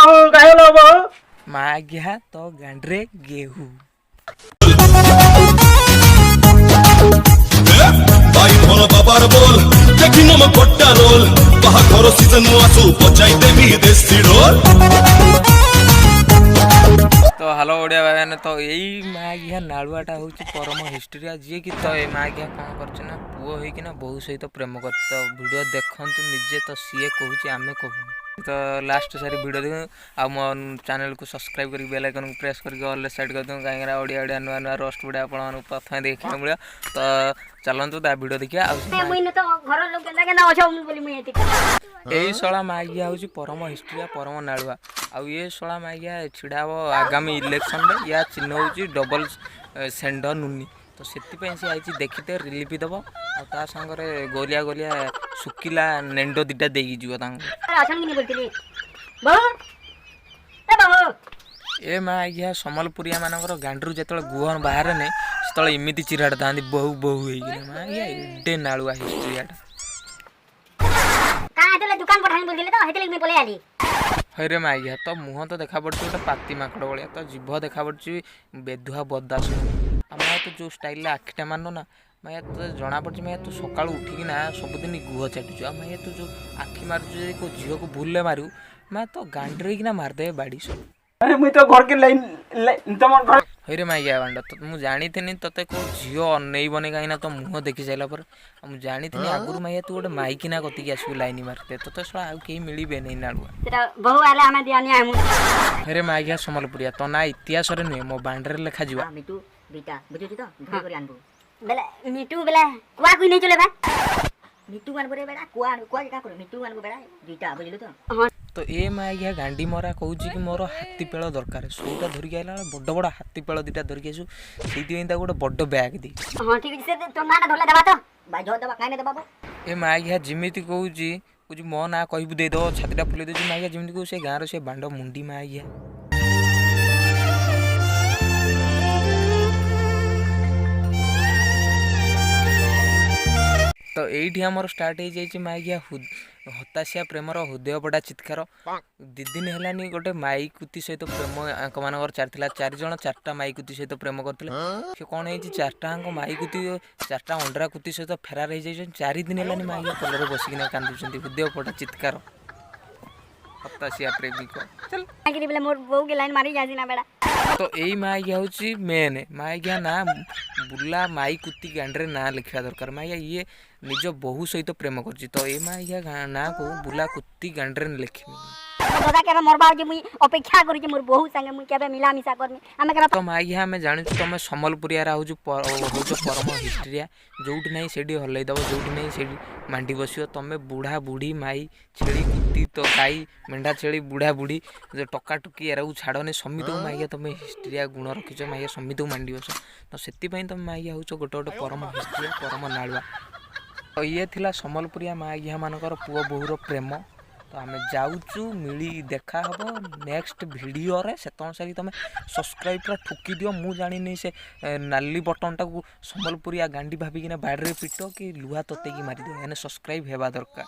ବୋହୁ, କାଇଁ ଲୋ ବୋହୁ? ମାଗିହା ତ ଗାଣ୍ଡରେ ଗେହୁ। ভাই ধর বাবার বল, দেখি নম কট্টা রোল। বাহাঘর সিজন আসু, বজাই দেবি দেশি ঢোল। ତ ହାଲୋ ଓଡ଼ିଆ ଭାଇମାନେ, ତ ଏଇ ମାଗିହା ନାଳୁଆଟା ହେଉଛି ପରମ ହିଷ୍ଟ୍ରିଆ, ଯିଏକି ତ ଏ ମାଗିହା କ'ଣ କରିଛି ନା, ପୁଅ ହେଇକିନା ବୋହୂ ସହିତ ପ୍ରେମ କରିଛି। ତ ଭିଡ଼ିଓ ଦେଖନ୍ତୁ ନିଜେ, ତ ସିଏ କହୁଛି, ଆମେ କହୁନୁ। ତ ଲାଷ୍ଟ ସାରି ଭିଡ଼ିଓ ଦେଖନ୍ତୁ ଆଉ ମୋ ଚ୍ୟାନେଲକୁ ସବସ୍କ୍ରାଇବ୍ କରିକି ବେଲ୍ ଆଇକନ୍କୁ ପ୍ରେସ୍ କରିକି ଅଲ୍ ସେଟ୍ କରିଦିଅନ୍ତୁ, କାହିଁକିନା ଓଡ଼ିଆ ଓଡ଼ିଆ ନୂଆ ନୂଆ ରୋଷ୍ଟ ଭିଡ଼ିଓ ଆପଣମାନଙ୍କୁ ପ୍ରଥମେ ଦେଖିବାକୁ ମିଳିବ। ତ ଚାଲନ୍ତୁ, ତା ଭିଡ଼ିଓ ଦେଖିବା ଆଉ ସେ ମୁଇଁ ତ ଘର ଲୋକ କେନ୍ତା କେନ୍ତା ଅଛ ବୋଲି ମୁଇଁ ଏତିକି। ଏଇ ଶଳା ମାଗିଆ ହେଉଛି ପରମ ହିଷ୍ଟ୍ରିଆ, ପରମ ନାଳୁଆ। ଆଉ ଏ ଶଳା ମାଗିଆ ଛିଡ଼ା ହେବ ଆଗାମୀ ଇଲେକ୍ସନରେ। ୟା ଚିହ୍ନ ହେଉଛି ଡବଲ ଷେଣ୍ଢ ନୁନି। ତ ସେଥିପାଇଁ ସେ ଆଇଛି, ଦେଖିତେ ରିଲିଫ ଦେବ ଆଉ ତା ସାଙ୍ଗରେ ଗୋଲିଆ ଗୋଲିଆ ଶୁଖିଲା ନେଣ୍ଡ ଦୁଇଟା ଦେଇକି ଯିବ ତାଙ୍କୁ। ଅଛନ୍ କି ନି ବୋଲଥିଲି। ବୋହୁ, ଏ ବୋହୁ। ଏ ମାଗିଆ ସମ୍ବଲପୁରିଆ ମାନଙ୍କର ଗାଣ୍ଡରୁ ଯେତେବେଳେ ଗୁହ ବାହାରେନି, ସେତେବେଳେ ଏମିତି ଚିରାଟ ଥାନ୍ତି ବୋହୁ ବୋହୁ ହେଇକିନା। ମାଗିଆ ଏଡେ ନାଳୁଆ ହିଷ୍ଟ୍ରିଆଟା। କାଁ ହେଥିଲେ ଦୋକାନ ପଠାନି ବୋଲଥିଲେ, ତ ହେଥିଲେ ମୁଇଁ ପଳେଇ ଆଲି। ହଇରେ ମାଗିଆ, ତ ମୁହଁ ତ ଦେଖା ପଡ଼ୁଛି ଗୋଟେ ପାତି ମାଙ୍କଡ଼ ଭଳିଆ, ତ ଜିଭ ଦେଖା ପଡ଼ୁଛି ବେଧୁଆ ବଦାସ। ଆଉ ମାୟା, ତୁ ଯେଉଁ ଷ୍ଟାଇଲରେ ଆଖିଟା ମାରୁନୁ ନା ମାୟା, ତୋତେ ଜଣା ପଡ଼ୁଛି ମାୟା, ତୁ ସକାଳୁ ଉଠିକିନା ସବୁଦିନ ଗୁହ ଚାଟୁଛୁ। ଆଉ ମାୟା, ତୁ ଯେଉଁ ଆଖି ମାରୁଛୁ, ଯଦି କେଉଁ ଝିଅକୁ ଭୁଲରେ ମାରିବୁ ମାୟା, ତ ଗାଣ୍ଡିରେ କିନା ମାରିଦେବେ ବାଡ଼ି ସବୁ। ଆରେ, ମୁଇଁ ତ ଘରକେ ଲାଇନ୍ ତମର ଘର। ହଇରେ ମାଗିଆ ବାଣ୍ଡ, ତ ମୁଁ ଜାଣିଥିନି ତତେ କେଉଁ ଝିଅ ଅନେଇବନି, କାହିଁକିନା ତୋ ମୁହଁ ଦେଖି ସାରିଲା ପରେ। ଆଉ ମୁଁ ଜାଣିଥିନି ଆଗରୁ ମାଇଆ, ତୁ ଗୋଟେ ମାଇକିନା କତିକି ଆସିବୁ ଲାଇନି ମାରିତେ। ତୋତେ ଶଳା ଆଉ କେହି ମିଳିବେନି ନାଳୁଆ। ସେଟା ବୋହୁ ଆଲେ ଆମେ ଦିଆ ନିଆ ହେମୁ। ହରେ ମାଗିଆ ସମ୍ବଲପୁରିଆ, ତୋ ନା ଇତିହାସରେ ନୁହେଁ, ମୋ ବାଣ୍ଡରେ ଲେଖାଯିବ। ମିଟୁ ଦୁଇଟା, ବୁଝୁଛୁ ତ? ଧରି କରି ଆନବୁ। ବେଲେ ମିଟୁ ବେଲେ କୁଆ କୁଇ ନେଇ ଚଲେ ବା। ମିଟୁ ଆନବୁ ରେ ବେଟା, କୁଆ ଆନବୁ, କୁଆ କାଁ କରୁ? ମିଟୁ ଆନବୁ ବେଟା ଦୁଇଟା, ବୁଝିଲୁ ତ? ହଁ। ତ ଏ ମାଗିଆ ଗାଣ୍ଡି ମରା କହୁଛି କି ମୋର ହାତୀ ପେଳ ଦରକାର। ସଉଦା ଧରିକି ଆଇଲା ବେଳେ ବଡ଼ ବଡ଼ ହାତୀ ପେଳ ଦୁଇଟା ଧରିକି ଆସିବୁ। ସେଇଥିପାଇଁ ତାକୁ ଗୋଟେ ବଡ଼ ବ୍ୟାଗ୍ ଦେଇଛି। ହଁ, ଠିକ ଅଛି। ସେ ତୋ ନାଁଟା ଧରଲେ ଦେବା ତ? ଭାଇ ଝ ଦେବା, କାଇଁ ଦେବା? ଏ ମାଗିଆ ଯେମିତି କହୁଛି, କହୁଛି ମୋ ନାଁ କହିବୁ ଦେଇଦେବ, ଛାତିଟା ଫୁଲେଇ ଦେଉଛି। ମାଗିଆ ଯେମିତି କହୁଛି, ସେ ଗାଁର ସେ ବାଣ୍ଡ ମୁଣ୍ଡି ମାଗିଆ। ତ ଏଇଠି ଆମର ଷ୍ଟାର୍ଟ ହେଇଯାଇଛି ମାଗିଆ ହତାଶିଆ ପ୍ରେମର ହୃଦୟ ପଡ଼ା ଚିତ୍କାର। 2 ଦିନ ହେଲାନି, ଗୋଟେ ମାଇକୁତି ସହିତ ପ୍ରେମ ଆଙ୍କମାନଙ୍କର ଚାଲିଥିଲା। ଚାରିଜଣ ଚାରିଟା ମାଇକୁତି ସହିତ ପ୍ରେମ କରୁଥିଲେ। ସେ କ'ଣ ହେଇଛି, ଚାରିଟାଙ୍କ ମାଇକୁତି ଚାରିଟା ଅଣ୍ଡରା କୁତି ସହିତ ଫେରାର ହେଇଯାଇଛନ୍ତି। 4 ଦିନ ହେଲାନି, ମାଇଆ ପଲରେ ବସିକିନା କାନ୍ଦୁଛନ୍ତି। ହୃଦୟ ପଡ଼ା ଚିତ୍କାର, ହତାଶିଆ ପ୍ରେମିକ ଚାଲ। କାହିଁକି ବେଲେ ମୋର ବୋହୁ କେ ଲାଇନ୍ ମାରି ଯାସି ନା ବେଟା। ତ ଏଇ ମାଇଗିଆ ହେଉଛି ମେନ୍ ମାଇଗିଆ। ନା ବୁଲା ମାଇକୁତି ଗାଣ୍ଡରେ ନାଁ ଲେଖିବା ଦରକାର। ମାଇଗିଆ ଇଏ ନିଜ ବୋହୂ ସହିତ ପ୍ରେମ କରୁଛି, ତ ଏ ମାଇଗିଆ ନାଁକୁ ବୁଲା କୁତି ଗାଣ୍ଡରେ ଲେଖିବି। ଦାଦା କେବେ ମରବା ଯେ ମୁଇଁ ଅପେକ୍ଷା କରୁଛି। ମୋର ବୋହୁ ସାଙ୍ଗେ ମୁଇଁ କେବେ ମିଳାମିଶା କରମି, ଆମେ କେବେ। ତ ମାଇଗିଆ, ଆମେ ଜାଣୁଛୁ ତମେ ସମ୍ବଲପୁରିଆର ହଉଛୁ ହଉଛ ପରମ ହିଷ୍ଟ୍ରିଆ। ଯୋଉଠି ନାହିଁ ସେଇଠି ହଲେଇ ଦବ, ଯୋଉଠି ନାହିଁ ସେଇଠି ମାଣ୍ଡି ବସିବ। ତମେ ବୁଢ଼ା ବୁଢ଼ୀ, ମାଇ, ଛେଳି, କୁତି, ତ ଗାଈ, ମେଣ୍ଢା, ଛେଳି, ବୁଢ଼ା ବୁଢ଼ୀ, ଟକା ଟୁକି ଏରାକୁ ଛାଡ଼ନି, ସମିତକୁ ମାଇଗିଆ ତମେ ହିଷ୍ଟ୍ରିଆ ଗୁଣ ରଖିଛ। ମାଇଗିଆ, ସମିତକୁ ମାଣ୍ଡି ବସ। ତ ସେଥିପାଇଁ ତମେ ମାଇଗିଆ ହଉଛ ଗୋଟେ ଗୋଟେ ପରମ ହିଷ୍ଟ୍ରିଆ, ପରମ ନାଳୁଆ। ତ ଇଏ ଥିଲା ସମ୍ବଲପୁରିଆ ମାଇଗିଆ ମାନଙ୍କର ପୁଅ ବୋହୂର ପ୍ରେମ। ତ ଆମେ ଯାଉଛୁ, ମିଳି ଦେଖା ହେବ ନେକ୍ସଟ ଭିଡ଼ିଓରେ। ସେତେବେଳେ ସାରି ତମେ ସବସ୍କ୍ରାଇବ୍ ପୁରା ଠୁକି ଦିଅ। ମୁଁ ଜାଣିନି ସେ ନାଲି ବଟନଟାକୁ ସମ୍ବଲପୁରିଆ ଗାଣ୍ଡି ଭାବିକିନା ବାଡ଼ିରେ ପିଟ କି ଲୁହା ତତେଇକି ମାରିଦିଅ, ଏନେ ସବସ୍କ୍ରାଇବ୍ ହେବା ଦରକାର।